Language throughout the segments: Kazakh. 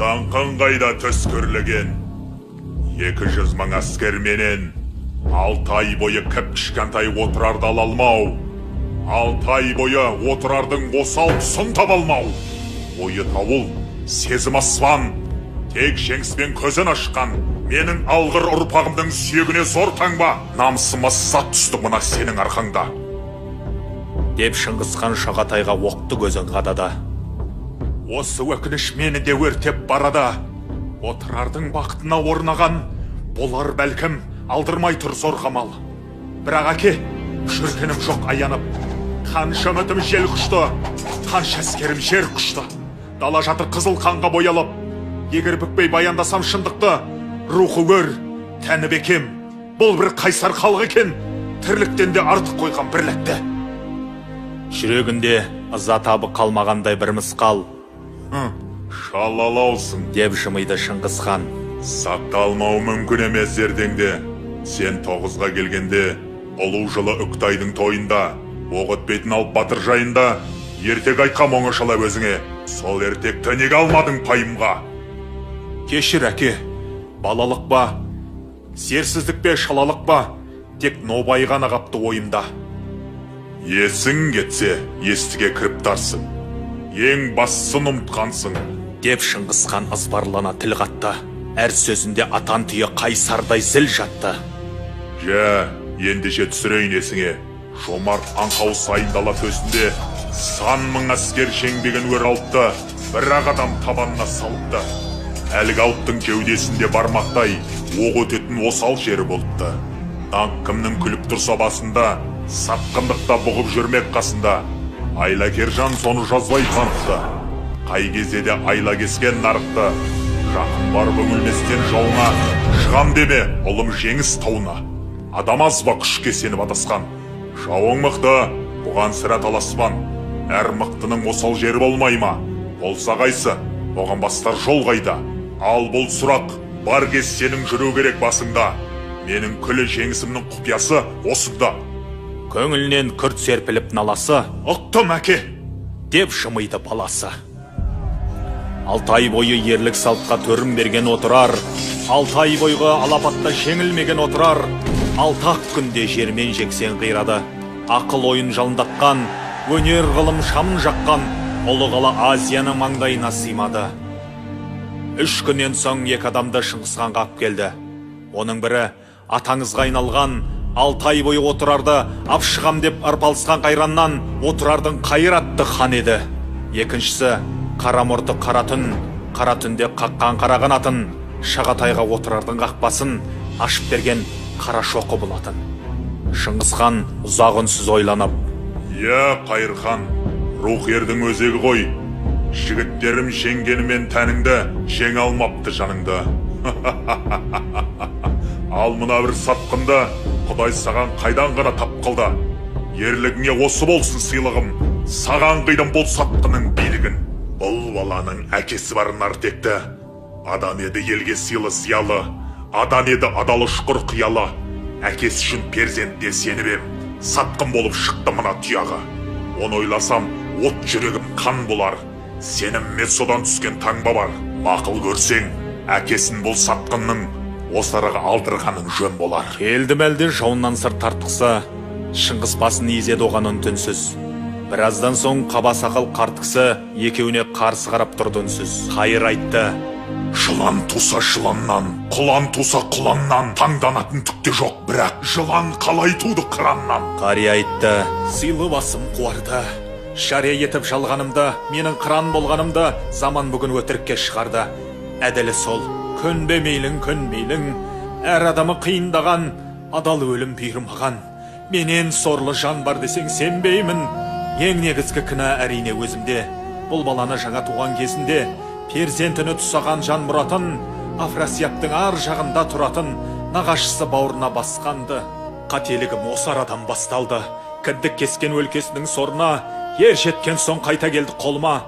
Даңқың қайда төскірлеген? 200 мың әскерменен 6 ай бойы кіп-кішкентай Отырарды ала алмау, 6 ай бойы Отырардың осал тұсын таба алмау. Ойы дауыл, сезім аспан, тек жеңіспен көзін ашқан менің алғыр ұрпағымдың сүйегіне зор таңба, намысыма сат түсті мына сенің арқаңда. Деп Шыңғысхан Шағатайға оқты көзін қадады. Осы өкініш мені де өртеп барады. Отырардың бақытына орнаған болар бәлкім, алдырмай тұр зор қамал. Бірақ әке, жүргенім жоқ аянып. Қанша үмітім жел құшты, қанша әскерім жер құшты. Дала жатыр қызыл қанға боялып. Егер бүкпей баяндасам шындықты, рухы өр, тәні бекем. Бұл бір қайсар халық екен, тірліктен де артық қойған бірлікті. Жүрегінде ыза табы қалмағандай бір мысқал. Шалалаусың, деп жымиды Шыңғысхан. Сақталмау мүмкін емес зердеңде. Сен 9-ға келгенде, ұлу жылы Үктайдың тойында, оқ өтпейтін алып батыр жайында ертек айтқам оңашалап өзіңе. Сол ертекті неге алмадың пайымға? Кешір, әке, балалық па, зерсіздік пе, шалалық па, тек нобай ғана қапты ойымда. Есің кетсе, естіге кіріптарсың. Ең бастысын ұмытқансың, деп Шыңғысхан ызбарлана тіл қатты. Әр сөзінде атан түйе қайсардай зіл жатты. Жә, ендеше түсірейін есіңе. Жомарт аңқау сайын дала төсінде сан мың әскер жеңбеген өр алыпты, бір-ақ адам табанына салыпты. Әлгі алыптың кеудесінде бармақтай оқ өтетін осал жері болыпты. Даңқ кімнің күліп тұрса басында, сатқындықта бұғып жүрмек қасында. Айлакер жан соны жазбай танықты. Қай кезде де айла кескен нарықты. Жақын барып үңілместен жауыңа, шығам деме, ұлым жеңіс тауына. Адам аз ба күшке сеніп адасқан? Жауың мықты, бұған сірә таласпан. Әр мықтының осал жері болмай ма? Болса қайсы, оған бастар жол қайда? Ал бұл сұрақ бар кез сенің жүру керек басыңда. Менің күлі жеңісімнің құпиясы осында. Көңілінен күрт серпіліп наласы, Ұқтым, әке, деп жымиды баласы. 6 ай бойы ерлік салтқа төрім берген Отырар, 6 ай бойғы алапатта жеңілмеген Отырар, 6 ақ күнде жермен жексен қирады. Ақыл ойын жалындатқан, өнер ғылым шамын жаққан, ұлы қала Азияның маңдайына сыймады. 3 күннен соң 2 адамды Шыңғысханға алып келді. Оның бірі атаңызға айналған, 6 ай бойы Отырарды ап шығам деп арпалысқан қайраннан Отырардың қайратты хан еді. Екіншісі қара мұрты қара түн, қара түнде қаққан қара қанатын, Шағатайға Отырардың қақпасын ашып берген қара шоқы болатын. Шыңғысхан ұзақ үнсіз ойланып, Иә, Қайырхан, рух ердің өзегі ғой. Жігіттерім жеңгенімен тәніңді, жеңе алмапты жаныңды. Ал мына бір сатқынды Құдай саған қайдан ғана тап қылды. Ерлігіңе осы болсын сыйлығым, саған қидым бұл сатқынның билігін. Бұл баланың әкесі бар нартекті, адам еді елге сыйлы зиялы, адам еді адал ұшқыр қиялы. Әкесі үшін перзентіне сеніп ем, сатқын болып шықты мына тұяғы. Оны ойласам, от жүрегім қан болар, сенімме содан түскен таңба бар. Мақұл көрсең, әкесін бұл сатқынның осы араға алдырғаның жөн болар. Келді мәлде жауыннан сыр тартқысы, Шыңғыс басын изеді оған үн-түнсіз. Біраздан соң қаба сақал қарт кісі екеуіне қарсы қарап тұрды үнсіз. Қайыр айтты: Жылан туса жыланнан, құлан туса құланнан, таңданатын түк те жоқ, бірақ жылан қалай туды қыраннан? Қария айтты: Сыйлы басым қуарды, жария етіп жалғанымды, менің қыран болғанымды заман бүгін өтірікке шығарды. Әділі сол, көнбе мейлің, көнбейлің, әр адамы қиындаған, адал өлім бұйырмаған. Менен сорлы жан бар десең сенбеймін. Ең негізгі кінә әрине өзімде. Бұл баланы жаңа туған кезінде перзентіні тұсаған жан мұратын, Афрасияптың ар жағында тұратын нағашысы бауырына басқанды. Қателігім осы арадан басталды. Кіндік кескен өлкесінің сорына, ер жеткен соң қайта келді қолыма.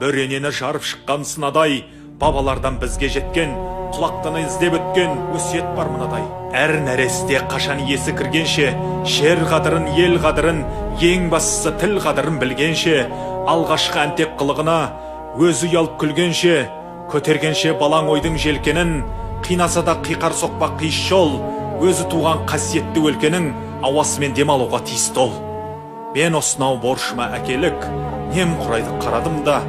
Бөренені жарып шыққан сынадай, бабалардан бізге жеткен, құлақтаны іздеп өткен өсиет бар мынадай. Әр нәресте қашан есі кіргенше, жер қадірін, ел қадірін, ең бастысы тіл қадірін білгенше, алғашқы әнтек қылығына өзі ұялып күлгенше, Көтергенше балаң ойдың желкенін, қинаса да қиқар соқпақ қиыс жол, өзі туған қасиетті өлкенің ауасымен демалуға тиісті ол. Мен осынау борышыма әкелік, немқұрайды қарадым да,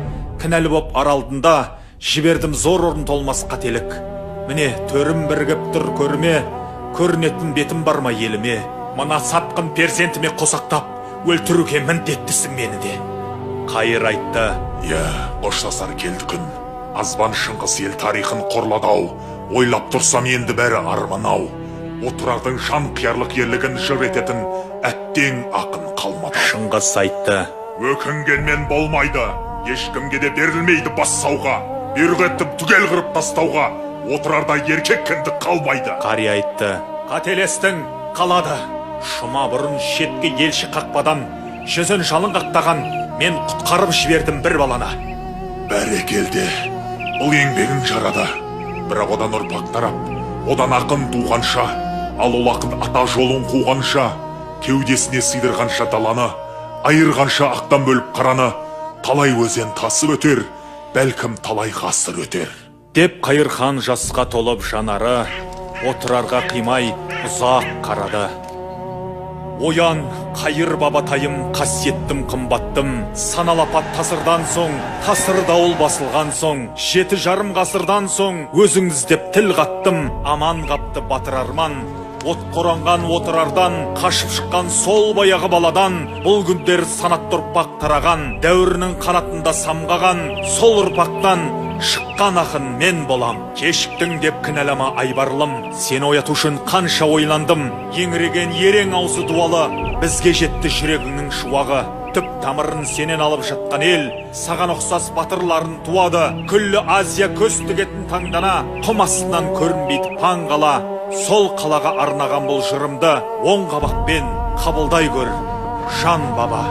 кінәлі боп ар алдында, жібердім зор орын толмас қателік. Міне төрім бірігіп тұр көріме, көрінетін бетім бар ма еліме? Мына сатқын перзентіме қосақтап, өлтіруге міндеттісің мені де. Қайыр айтты. Иә, қоштасар келді күн. Азбан Шыңғыс ел тарихын қорлады-ау. Ойлап тұрсам енді бәрі арман-ау. Отырардың жан қиярлық ерлігін жыр ететін әттең ақын қалмады. Шыңғыс айтты. Өкінгенмен болмайды, ешкімге де берілмейді бас сауға. Бұйрық еттім түгел қырып тастауға, Отырарда еркек кіндік қалмайды. Қари айтты. Қателестің, қалады. Жұма бұрын шеткі елші қақпадан, жүзін жалын қақтаған, мен құтқарып жібердім бір баланы. Бәрекелде, бұл еңбегің жарады. Бірақ одан ұрпақ тарап, одан ақын туғанша, ал ол ақын ата жолын қуғанша, кеудесіне сыйдырғанша даланы, айырғанша ақтан бөліп қараны, талай өзен тасып өтер, бәлкім талай ғасыр өтер. Деп Қайырхан жасқа толып жанары, Отырарға қимай ұзақ қарады. Оян, Қайыр бабатайым, қасиеттім қымбаттым, саналапат тасырдан соң, тасыр дауыл басылған соң, 7,5 ғасырдан соң, өзіңді іздеп тіл қаттым, аман қапты батыр арман. От қоранған Отырардан, қашып шыққан сол баяғы баладан, бұл күндер санатты ұрпақ тараған, дәуірінің қанатында самғаған, сол ұрпақтан шыққан ақын мен болам. Кешіктің деп кінәлама айбарлым, сені ояту үшін қанша ойландым, еңіреген ерең аузы дуалы, бізге жетті жүрегіңнің шуағы. Түп тамырын сенен алып жатқан ел, саған ұқсас батырларын туады, күллі Азия көз тігетін таңдана, құм астынан көрінбейді паң қала. Сол қалаға арнаған бұл жырымды оң қабақпен қабылдай көр, жан баба.